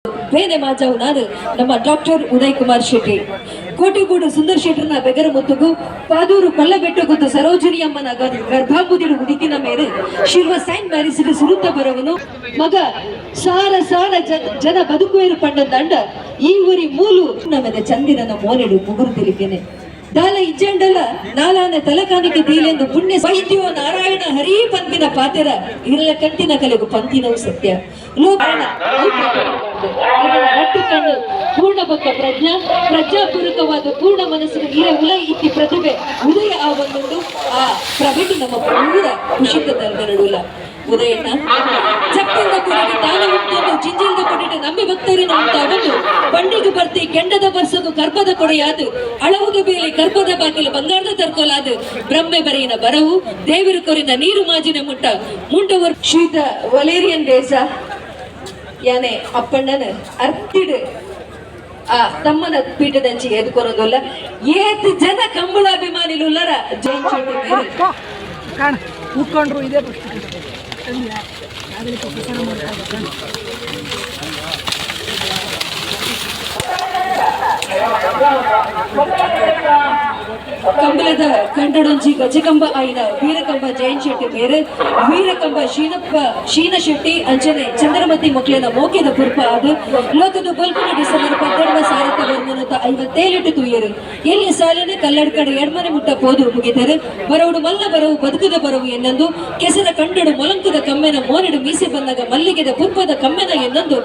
ಬೇನೆ ಮಾಜಾವು ನಮ್ಮ ಡಾಕ್ಟರ್ ಉದಯ್ ಕುಮಾರ್ ಶೆಟ್ಟಿ. ಕೋಟೆಗೂಡು ಸುಂದರ್ ಶೆಟ್ಟರ್ನ ಬೆಗರ ಮುತ್ತುಗು ಪಾದೂರು ಕಲ್ಲಬೆಟ್ಟು ಗೊತ್ತು ಸರೋಜಿನಿ ಅಮ್ಮನ ಗರ್ಭಾಂಬುದಿಡು ಉದಿತಿನ ಮೇರೆ ಶಿರ್ವ ಸೈಂಟ್ ಮ್ಯಾರಿಸ್ ಸುರುತ್ತ ಬರವನು ಮಗ ಸಾರ ಸಾರ ಜನ ಬದುಕುವೇರು ಪಂಡಂದಂಡ ಈ ಊರಿ ಮೂಲು ನಮದ ಚಂದಿರನ ಮೋನೆಡು ಮುಗುರು ತಿಳಿಕೆನೆ ದಾಲ ಇಜ್ಜಂಡಲ ನಾಲಾನ ತಲಕಾನಿಕೆ ದೀಲೆಂದು ಪುಣ್ಯ ವೈದ್ಯೋ ನಾರಾಯಣ ಹರಿ ಪಂಪಿನ ಪಾತೆರ ಇರಲ ಕಂಟಿನ ಕಲೆಗು ಪಂತಿನವು ಸತ್ಯ ಲೋಕರಣ ರಟ್ಟು ಕಣ್ಣು ಪೂರ್ಣ ಬೊಕ್ಕ ಪ್ರಜ್ಞಾ ಪ್ರಜ್ಞಾಪೂರ್ವಕವಾದ ಪೂರ್ಣ ಮನಸ್ಸಿನ ಇರ ಉಲ ಇತ್ತಿ ಪ್ರತಿಭೆ ಉದಯ ಆ ಒಂದುಂಡು. ಆ ಪ್ರಭೆಟು ನಮ್ಮ ಪೂರ ಖುಷಿತ ನಡುಲ ಉದಯಣ್ಣ ಚಪ್ಪಿಂದ ಕೊಡಿಗೆ ತಾನ ಉಂಟೊಂದು ಜಿಂಜಿಲ್ದ ಕೊಡಿಗೆ ನಂಬಿ ಭಕ್ತರಿನ ಉಂಟಾವೊಂದು ಪಂಡಿಗೆ ಬರ್ತಿ ಕೆಂಡದ ಬರ್ಸಗು ಕರ್ಪದ ಕೊಡೆಯಾದು ಅಳವುದ ಬೇಲೆ ಕರ್ಪದ ಬಾಗಿಲು ಬಂಗಾರದ ತರ್ಕೋಲಾದು ಬ್ರಹ್ಮೆ ಬರೆಯಿನ ಬರವು ದೇವರು ಕೊರಿನ ನೀರು ಮಾಜಿನ ಮುಟ್ಟ ಮುಂಡವರು ಶ್ರೀತ ವಲೇರಿಯನ್ ದೇಸ ಯಾನೆ ಅಪ್ಪಣ್ಣನ ಅರ್ತಿಡು ಆ ತಮ್ಮನ ಪೀಠದಂಚಿ ಎದುಕೊನೋದಲ್ಲ ಏತ್ ಜನ ಕಂಬಳಾಭಿಮಾನಿಲು ಉಲ್ಲರ ಜೈನ್ ಶೆಟ್ಟಿ ಮೇರೆ. ಕಾಣ ಉಕ್ಕೊಂಡ್ರು ಇದೇ ಪ್ರಶ್ನೆ ತಂದ್ಯಾ ನಾಗರಿಕ ಪ್ರಸಾರ ಮಾಡ್ತಾ. ಕಂಬಳದ ಕಂಡಡೊಂಜಿ ಗಜಕಂಬ ಆಯಿನ ವೀರಕಂಬ ಜೈನ್ ಶೆಟ್ಟಿ ಮೇರೆ ವೀರಕಂಬ ಶೀನಪ್ಪ ಶೀನ ಶೆಟ್ಟಿ ಅಂಚನೆ ಚಂದ್ರಮತಿ ಮಕ್ಕಳಿನ ಮೋಕೆದ ಪುರ್ಪ ಅದು ಲೋಕದ ಬಲ್ಕುನ ಡಿಸೆಂಬರ್ 12 ಸಾರತ್ತ ಬರ್ಮನುತ 57 ತೂಯರು ಎಲ್ಲಿ ಸಾಲಿನ ಕಲ್ಲಡ್ಕಡೆ ಎಡ್ಮನೆ ಮುಟ್ಟ ಪೋದು ಮುಗಿದರು ಬರವುಡು ಮಲ್ಲ ಬರವು ಬದುಕದ ಬರವು ಎನ್ನಂದು ಕೆಸರ ಕಂಡಡು ಮೊಲಂಕದ ಕಮ್ಮೆನ ಮೋನೆಡು ಮೀಸೆ ಬಂದಾಗ ಮಲ್ಲಿಗೆದ ಪುರ್ಪದ ಕಮ್ಮೆನ ಎನ್ನಂದು.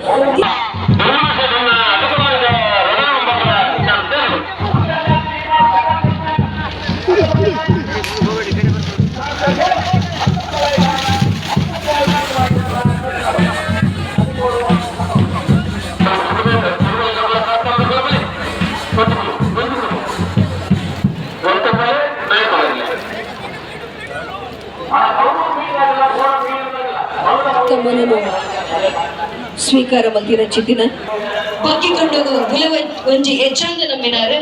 ತಮ್ಮನನ್ನು ಸ್ವೀಕಾರ ಮಲ್ತಿನ ಚಿತ್ತಿನ ಪಕ್ಕಿ ಕೊಂಡಗು ಬುಲವ ಒಂಜಿ ಹೆಚ್ಚಾಂಗ ನಂಬಿನಾರು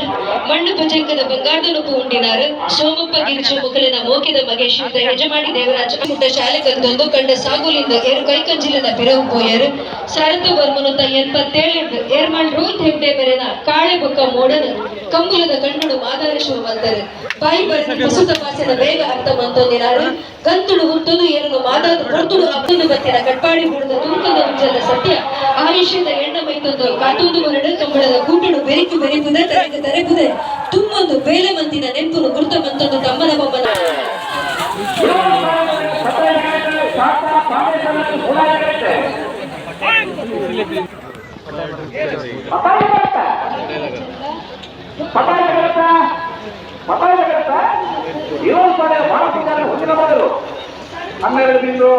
ಮಣ್ಣು ಭುಜಂಕದ ಬಂಗಾರದ ನುಪ್ಪು ಉಂಡಿನಾರು ಸೋಮಪ್ಪ ಗಿರಿಜು ಮುಖಲಿನ ಮೋಕಿದ ಮಗೇಶ್ ಯಜಮಾಡಿ ದೇವರಾಜ ಪುಟ್ಟ ಶಾಲೆ ಕಲ್ತೊಂದು ಕಂಡ ಸಾಗುಲಿಂದ ಏರು ಕೈಕಂಜಿಲಿನ ಪಿರವು ಪೋಯರು. ಸಾರಥ ವರ್ಮನುತ 87 ಏರ್ಮಾಳ್ ರೋಹಿತ್ ಹೆಗ್ಡೆ ಬೆರೆನ ಕಾಳೆ ಬೊಕ್ಕ ಮೋಡನ ಕಂಬುಲದ ಕಣ್ಣುಡು ಮಾದಾರ ಶಿವ ಬಂದರು ಬಾಯಿ ಬರೆದು ಪ್ರಸುತ ಭಾಷೆನ ಬೇಗ ಅರ್ಥ ಮಂತೊಂದಿನಾರು ಗಂತುಡು ಹುಟ್ಟುದು ಏರನು ಮಾದಾದ ಹೊರ್ತುಡು ಅಪ್ಪನು ಬತ್ತಿನ ಕಟ್ಪಾಡಿ ಬುಡದ ತೂಕದ ಉಜ್ಜಲ ಸತ್ಯ ಆಯುಷ್ಯದ ಎಣ್ಣ ಮೈತೊಂದು ಕಾತೊಂದು ಮರಡು ಕಂಬಳದ ಕೂಟುಡು ಬೆರಿಕು ಬೆರಿಪುದೆ ತರೆಗೆ ತರೆಪುದೆ ತುಂಬೊಂದು ಬೇಲೆ ಮಂತಿನ ನೆಂಪುನು ಗುರ್ತ ಮಂತೊಂದು ತಮ್ಮನ ಬೊಮ್ಮನ. 12 ಬಿಂದು.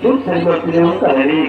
ಉಂಟಲೆ.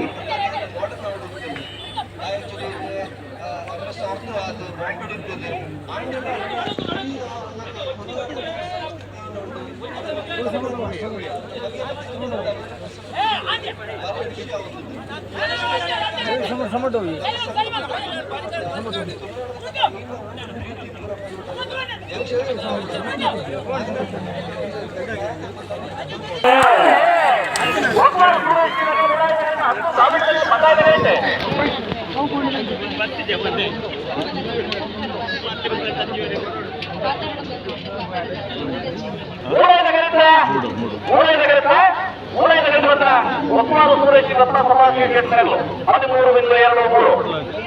ಹೊಸವಾರು ಸುರೇಶ್ ರತ್ನ ಸಭಾ ಶೆಟ್ಟರು 13.23.